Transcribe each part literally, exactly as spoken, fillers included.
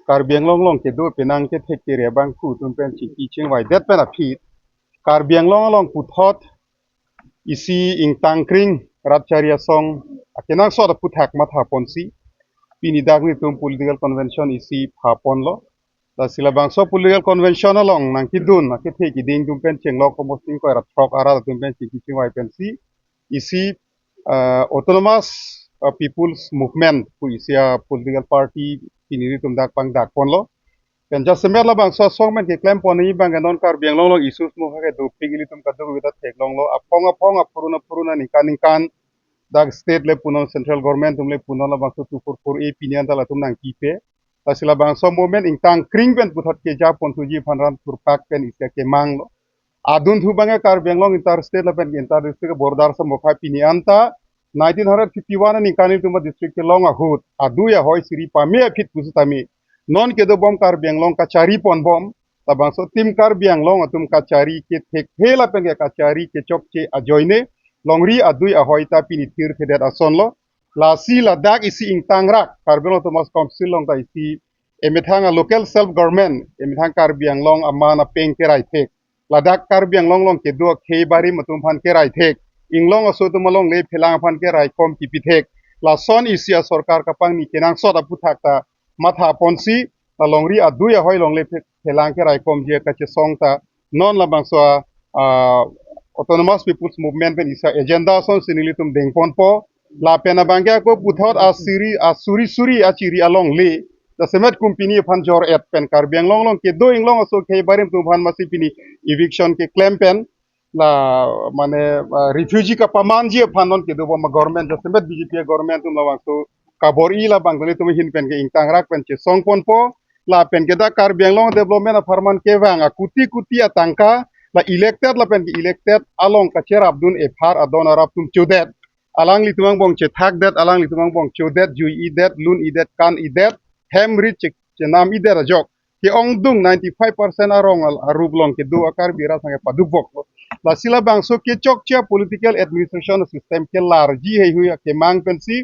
Karbi Anglong along kedo penang kethek kere abangphu atum pen chingki chingvaidet pen aphi Karbi Anglong along puthot isi ingtangkring rat chari asong akenangsot aphuthak mathaponsi pini dak nelitum political convention isi phaponlo. Lasi labangso political convention along nangkedun akethe kiding atum pen chenglok komosting koi rat throk arat atum pen chingki chingvai pensi isi uh, Autonomous uh, People's Movement pu isi a political party pini nelitum dak pangdakponlo. Pen jasemet labangso asong pen keklempon abang non Karbi Anglong along issues mo ke dopik ilitum kadokave ta theklonglo. Aphong aphong, apurun apurun, aningkan ningkan dak state le punon, central government atum le punon, labangso two four four A pini anta latum nangkipe. Lasi labangso movement ingtangkring pen puthot kejaponji aphan ram thurpak pen isi akemanglo. Adunthu abangke Karbi Anglong inter state lapen inter district border ason mokhai pini anta nineteen hundred fifty-one aningkan nelitum a district kelong ahut adui ahoi siri pame aphi pusitame non kedobom Karbi Anglong kachariponbom. Labangso tim Karbi Anglong atum kachari kethek he lapen ke kachari kechokche ajoine longri adui ahoi ta pini thirthedet asonlo. Lasi ladak isi ingtangrak Karbi Anglong Autonomous Council along ta isi emethang a local self government, emethang Karbi Anglong aman apeng kerai thek, ladak Karbi Anglong along kedo akhei barim atum aphan kerai thek, inglong aso atum alongle phelang aphan keraikom kipi thek, lason isi a sorkar kapangni kenangsot aphuthak ta mathaponsi la longri adui ahoi longle phe- phelang keraikomji kachesong ta non labangso a, ah, Autonomous People's Movement pen isi a agenda asonsi nelitum dengponpo. Lapen abangke ako puthot asiri asuri suri achiri alongle jasemet company aphan jor-et pen Karbi Anglong along kedo inglong aso akhei barim atum aphan masi pini eviction keklem pen la mane, ah, refugee kapamanji aphan non kedobom a government jasemet B J P government atum labangso kabor-i labang nelitum ahin pen ke ingtangrak pen chesongponpo. Lapen ke dak Karbi Anglong development apharman kevang a kuti kuti atangka la elected lapen ke elected along kacherapdun ephar adon arap atum chodet. Alanglitum angbong chethakdet, alanglitum angbong chodet, jui-idet, lun-idet, kan-idet, hem rit che- chenam-idet ajok ke-ongdung ninety-five percent arong al- arup along kedo a Karbi rat sangke padukvoklo. Lasi labangso kechokche a political administration system kelarji heihui akemang pensi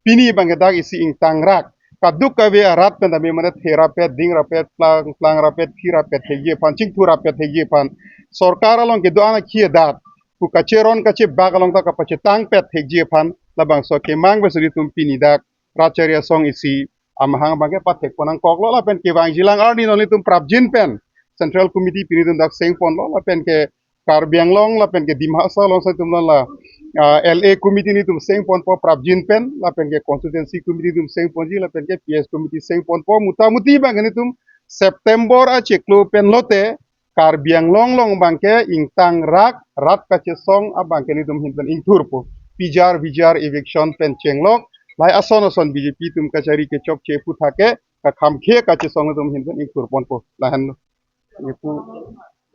pini abangke dak isi ingtangrak kadokave arat pen tame mane therapet, dingrapet, plang, plangrapet, phirapet thekji aphan, chingthurapet thekji aphan, sorkar along kedo-an akhei adat pu kacheron kachebak along ta kapachetangpet thekji aphan labangso akemang pensi nelitum pini dak rat chari asong isi amahang abangke pathekpon nangkoklo lapen kevangjilang arni non nelitum prapjin pen Central Committee pini nelitum dak sengponlo lapen ke Karbi Anglong lapen ke Dima Hasao along saitum la, ah, L A Committee nelitum sengponpo prapjin pen lapen ke Constituency Committee nelitum sengponji lapen ke P S Committee sengponpo, mutamuti abangke nelitum September achiklo pen lote Karbi Anglong along abangke ingtangrak rat kachesong abangke nelitum ahin pen ingthurpo. P G R, V G R eviction pen chenglok lahai ason ason B J P atum kachari kechokche aphuthak ke kakhamkhe kachesong nelitum ahin pen ingthurponpo. Lahenlo. Ipu